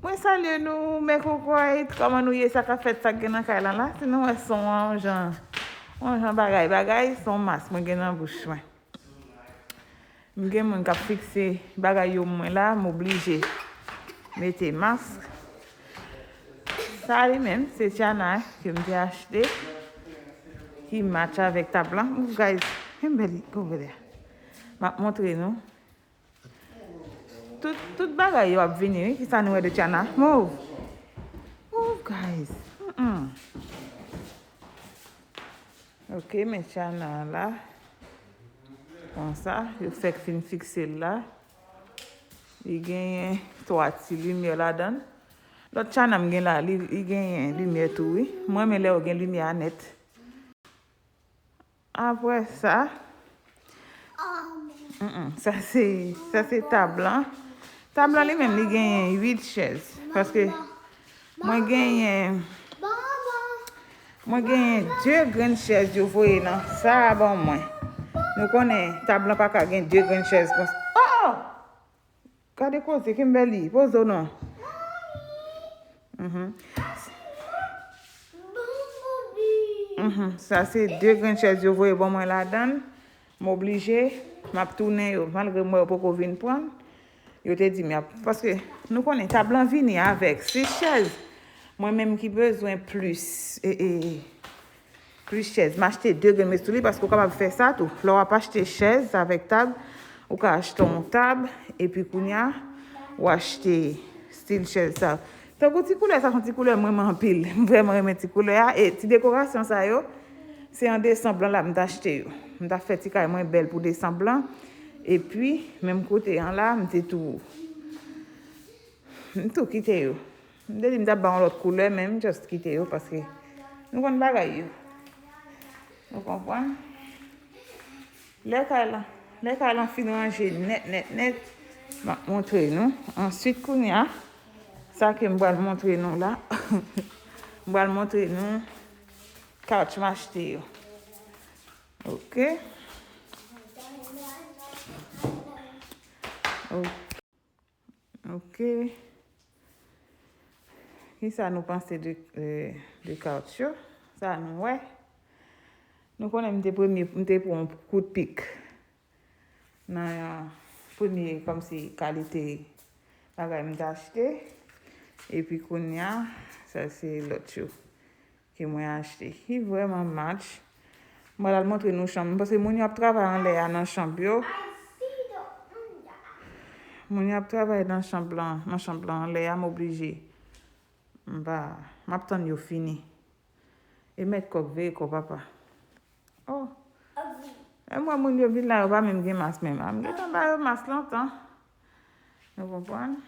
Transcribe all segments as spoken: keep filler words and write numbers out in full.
Mwen salye nou, men kokoyt, kòman nou ye, sa k ap fèt, sa k gen nan kay lan la? Si nou wè son an, yon jan, yon jan bagay, bagay, son mas mwen gen nan bouch mwen. M gen moun k ap fikse bagay yo mwen la, m oblije mete mask. Sa li menm, se Tiana ke m te achte, ki match avèk tab lan. Ooh, guys, Kimberly, go over there. M ap montre nou. Tout, tout bagay yo ap vini, wi. Kisa nou wè de Tiana? Move. Move, guys. Mm-mm. Ok, men Tiana la. Konsa, yo fèk fin fikse l la. Li genyen twa ti limyè ladan l. Lòt Tiana m gen la, li, li genyen limyè tou, wi. Mwen renmen lè yo gen limyè a nèt. Apre sa, mm, sa se, sa se tab lan. Tab lan li menm, li genyen uit chèz. Paske mwen genyen, mwen genyen de grenn chèz yo voye nan sa a ban mwen. Nou konnen tab lan pa ka gen de grenn chèz konsa. Oh! Gade koze, Kimberly, poze w non. Mhm. Mhm. Sa se de grenn chèz yo voye ban mwen ladan l. M oblije, m ap tounen yo, malgre m wè yo poko vin pran l. Yo te di m y ap, paske nou konnen tab lan vini avèk sis chèz. Mwen menm ki bezwen plis, e, e, plis chèz. M achte de grenn, men sou li, paske w kapab fè sa tou. Lè w ap achte chèz avèk tab, ou ka achte yon tab, epi kounye a, ou achte stil chèz sa. Tankou ti koulè sa, se yon ti koulè m renmen anpil. M vrèman renmen ti koulè a. E ti dekorasyon sa yo, se an desanm lan la m t achte yo. M t ap fè ti kay mwen bèl pou desanm lan. Epi, menm kote an la, m te tou, m tou kite yo. M te di m t ap ba yon lòt koulè, men m just kite yo paske nou konn bagay yo. Nou konprann? Lè kay lan, lè kay lan fin ranje nèt, nèt, nèt, m ap montre nou. Answit, kounye a, sa ke m pral montre nou la, m pral montre nou couch m achte yo. Ok. Ok. Ok. Kisa nou panse de, de, de couch yo? Sa nou wè? Nou konnen m te premye, m te pran yon kout pik nan premye kòmsi kalite bagay m te achte. Epi kounye a, sa se lòt yo ke mwen achte. Li vrèman match. Mwen al montre nou chanm. Paske moun yo ap travay anlè a nan chanm yo. Moun yo ap travay nan chanm lan, nan chanm lan anlè a, m oblije. M pa, m ap tann yo fini. E mèt kòk veye kò papa. Oh. E mwen moun yo vin la, yo pa menm gen mas menm. A, m gentan ba yo mas lontan. Nou konprann?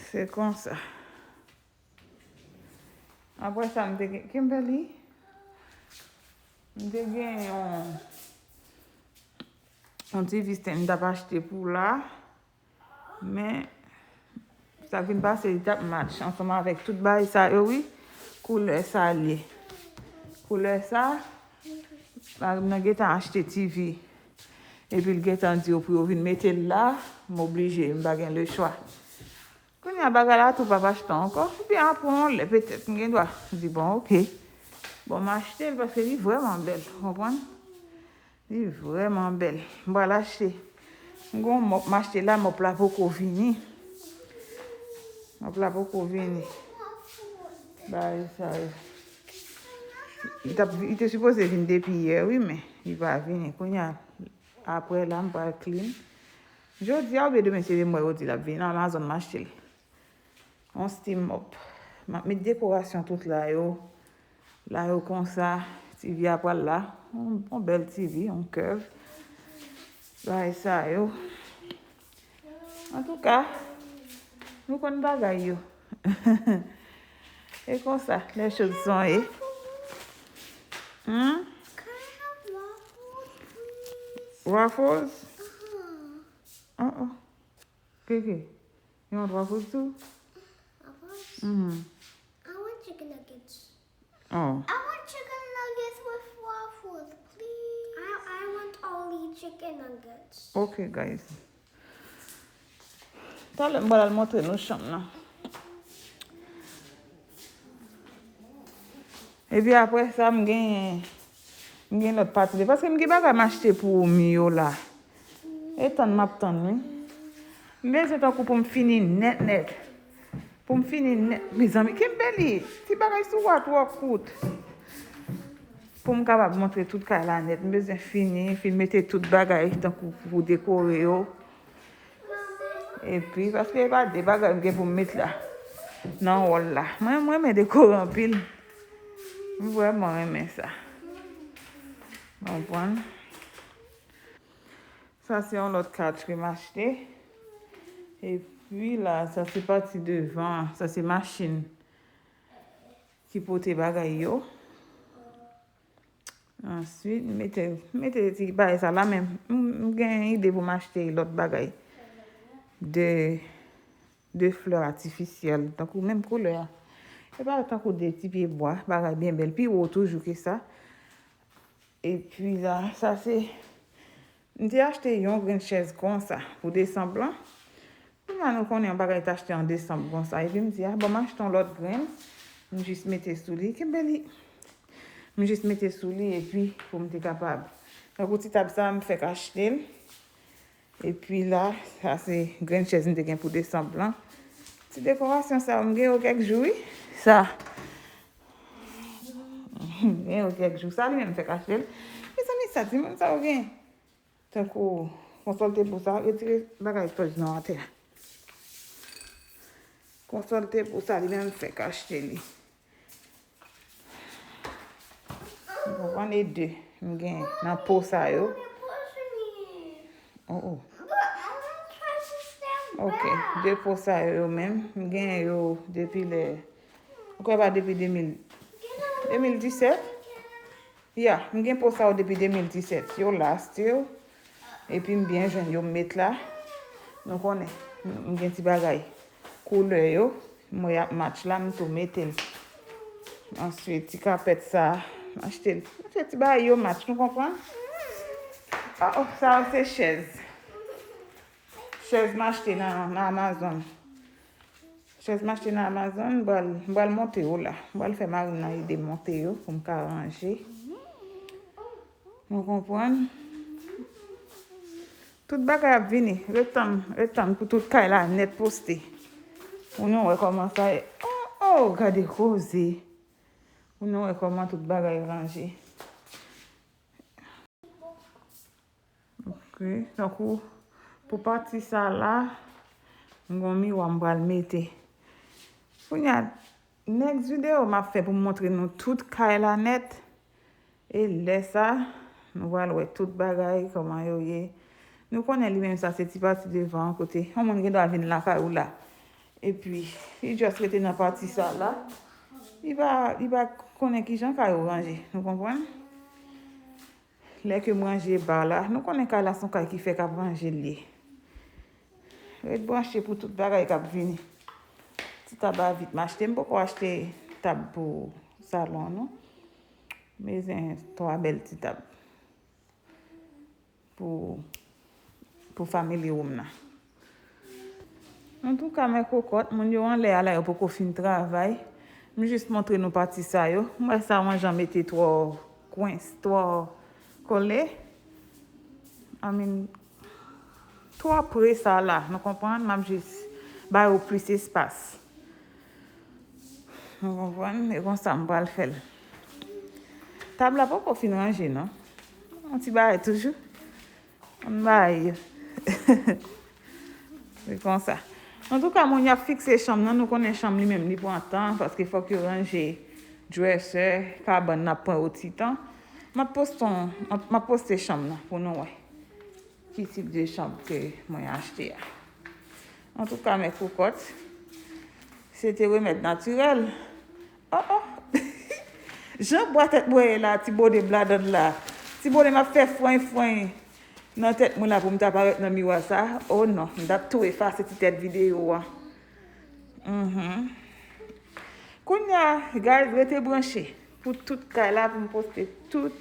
Se konsa. Apre sa, m te gen, Kimberly, m te gen yon, yon ti vistèn m t ap achte pou la. Men, sa k vin pase, li t ap match ansanm avèk tout bagay sa yo, wi. Koulè sa l ye. Koulè sa, mari m nan gentan achte T V. Epi l gentan di yo pou yo vin mete l la, m oblije, m pa gen lechwa. Kounye a bagay la tou p ap achte ankò. Oubyen apre yon lè, petèt, m gen dwa di, bon, ok. Bon, m achte l paske li vrèman bèl, w konprann? Li vrèman bèl. M pral achte. M gon mòp m achte la, mòp la poko vini. Mòp la poko vini. Bagay sa yo. Li t ap, li te sipoze vin depi yè, wi, men li pa vini. Kounye a, apre la, m pral clean. Jodi a oubyen demen, se demen, yo di l ap vini. Nan Amazon, m achte l. Yon steam mop. M ap met dekorasyon tout la yo. La yo konsa, T V a pral la. Yon, yon bèl T V, yon curve. Bagay sa yo. Antouka, nou konn bagay yo. E konsa, les choses sont ye. Hmm? Can I have waffles, please? Waffles? Uh-huh. Oh, oh. Kiki, you want waffles too? Waffles? Mm-hmm. I want chicken nuggets. Oh. I want chicken nuggets with waffles, please. I, I want only chicken nuggets. Okay, guys. Talè m pral montre nou chanm nan. Epi apre sa, m gen, m gen lòt pati de, paske m gen bagay m achte pou m yo la. E tann m ap tann, wi. M bezwen tankou pou m fini nèt, nèt. Pou m fini nèt, mezanmi. Kimberly, ti bagay sou ou a twò kout. Pou m kapab montre tout kay la nèt, m bezwen fini, fin mete tout bagay tankou pou dekore yo. Epi, paske e pa de bagay m gen pou m met la, nan wòl la. Mwen, mwen renmen dekore anpil. M vrèman renmen sa. Konprann? Sa se yon lòt kach ke m achte. Epi la, sa se pati devan an. Sa se machin ki pote bagay yo. Answit, m mete, m mete ti bagay sa la, men m, m gen ide pou m achte lòt bagay de, de flè atifisyèl, tankou menm koulè a. E pa tankou de ti pye bwa, bagay byen bèl, pi wo toujou ke sa. Epi la, sa se, m te achte yon grenn chèz konsa pou desanm lan. Kounye a nou konnen yon bagay t achte an desanm konsa. Epi m di, a, bon, m achte yon lòt grenn. M jis mete sou li. Kimberly. M jis mete sou li epi pou m te kapab. Tankou ti tab sa, m fèk achte l. Epi la, sa se grenn chèz m te gen pou desanm lan. Ti dekorasyon sa, m gen yo kèk jou, wi. Sa. M gen yo kèk jou. Sa li menm fèk achte l. Mezanmi, sa timoun sa yo gen. Tankou, konsòlte pou sa, retire bagay tòj nan atè a. Konsòlte pou sa, li menm fèk achte li. M konprann e de m gen nan po sa yo. Oh, oh. Ok, de po sa yo menm, m gen yo depi lè, m kwè pa depi de mil, de mil disèt. Ya, m gen po sa yo depi de mil disèt. Yo la, still. Epi m byen jwenn yo, m met la. Nou konnen, m gen ti bagay koulè yo. M wè y ap match la, m tou mete l. Answit, ti kapèt sa, m achte l. M achte ti bagay yo match, nou konprann? Oh, oh, sa yo se chèz. Chèz m achte nan, nan Amazon. Chèz m achte nan Amazon, m pral, m pral monte yo la. M pral fè mari m nan ede monte yo pou m ka ranje. Nou konprann? Tout bagay ap vini. Ret tann, ret tann pou tout kay la nèt poste. Pou nou wè kòman sa ye. Oh, oh, gade koze. Pou nou wè kòman tout bagay ranje. Ok, tankou pou pati sa la, m gon miwa m pral mete. Kounye a, next video m ap fè pou m montre nou tout kay la nèt. E lè sa, nou pral wè tout bagay, kòman yo ye. Nou konnen li menm sa, se ti pati devan an kote yon moun gen dwa vin lakay ou la. Epi, li just rete nan pati sa la. Li pa, li pa konnen kijan kay ou ranje. Nou konprann? Lè ke m ranje ba la, nou konnen kay la se yon kay ki fèk ap ranje l ye. Ret branche pou tout bagay k ap vini. Ti tab a vit m achte, m poko achte tab pou salon an non. M bezwen twa bèl ti tab pou, pou family room nan. Antouka, mè kokòt, moun yo anlè a la, yo poko fin travay. M jis montre nou pati sa yo. M wè sa yon jan mete twò kwens, twò kole. I mean, twò pre sa la, nou konprann? M ap jis ba yo plis espas. Nou konprann? E konsa m pral fè l. Tab la poko fin ranje, non. Yon ti bagay toujou. Ann bay. Se konsa. Antouka, moun y ap fikse chanm nan, nou konnen chanm li menm, li pran tan, paske fòk yo ranje dresser, kabann nan ap pran yon ti tan. M ap poste yon, m ap, m ap poste chanm nan pou nou wè ki tip de chanm ke mwen achte a. Antouka, mè kokòt, se te remèd natirèl. Oh, oh. Jan bwa tèt mwen ye la, ti bone m ladan l la. Ti bone m ap fè fweny, fweny nan tèt mwen la pou m ta parèt nan miwa sa. Oh non, m t ap tou efase ti tèt videyo a. Mhm. Kounye a, guys, rete branche pou tout kay la, pou m poste tout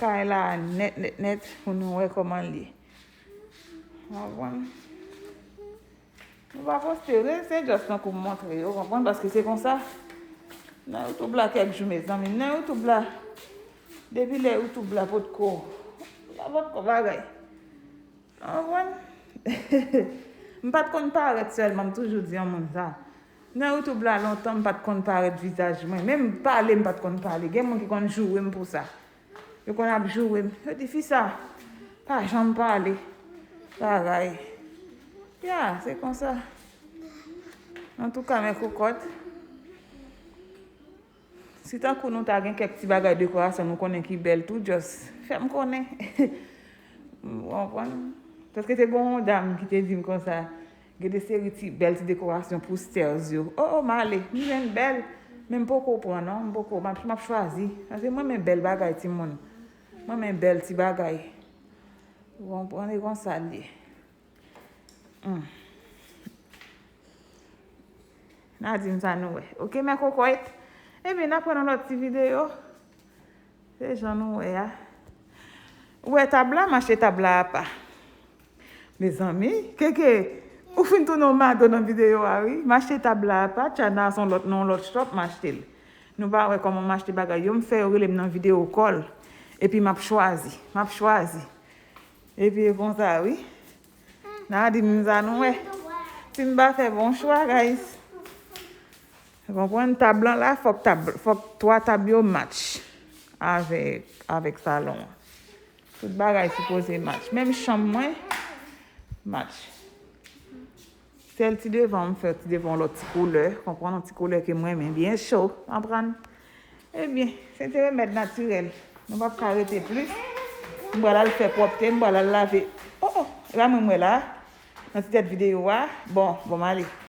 kay la nèt, nèt, nèt, pou nou wè kòman l ye. Ou konprann? Nou pa poste vre, se just tankou m montre yo, konprann, paske se konsa. Nan YouTube la kèk jou, mezanmi, nan YouTube la, depi lè YouTube la potko, la potko bagay. Konprann? M pa t konn parèt sèlman, m toujou di yon moun sa. Nan YouTube la lontan, m pa t konn parèt vizaj mwen. Menm pale, m pa t konn pale. Gen moun ki konn joure m pou sa. Yo konn ap joure m. Yo di, "Fi sa, pa janm pale." Bagay. Ya, se konsa. Antouka, mes cocottes, si tankou nou ta gen kèk ti bagay dekorasyon nou konnen ki bèl tou, just fè m konnen. Ou konprann? Paske te gen yon dam ki te di m konsa, gen de seri ti bèl ti dekorasyon pou stairs yo. O, o, m ale, m jwenn bèl, men m poko pran non, m poko, m ap, m ap chwazi. Paske mwen renmen bèl bagay, timoun. Mwen renmen bèl ti bagay. Ou konprann, e konsa l ye. Hmm. N a di m sa nou wè. Oke, mes cocottes. Ebyen, n ap wè nan lòt ti videyo. Se jan nou wè a. Ou wè tab la, m achte tab la apa. Mezanmi, Keke, ou fin tounen yon mado nan videyo a, wi. M achte tab la apa, Tchana se yon lòt, nan yon lòt shop, m achte l. Nou pa wè kòman m achte bagay yo, m fè yo rele m nan videyo call. Epi m ap chwazi, m ap chwazi. Epi e konsa, wi. N a di m sa nou wè. Si m pa fè bon chwa, guys. Ou konprann? Tab lan la, fòk tab, fòk twa tab yo match avèk, avèk salon an. Tout bagay sipoze match. Menm chanm mwen, match. Sèl ti devan, m fè ti devan yon lòt ti koulè. Konprann? Yon ti koulè ke m renmen, byen cho. Konprann? Ebyen, se te remèd natirèl. Nou p ap ka rete plis. M pral al fè pwòpte, m pral al lave. O, o, e pa mwen m wè la. Nan ti tèt videyo a. Bon, bon, m ale.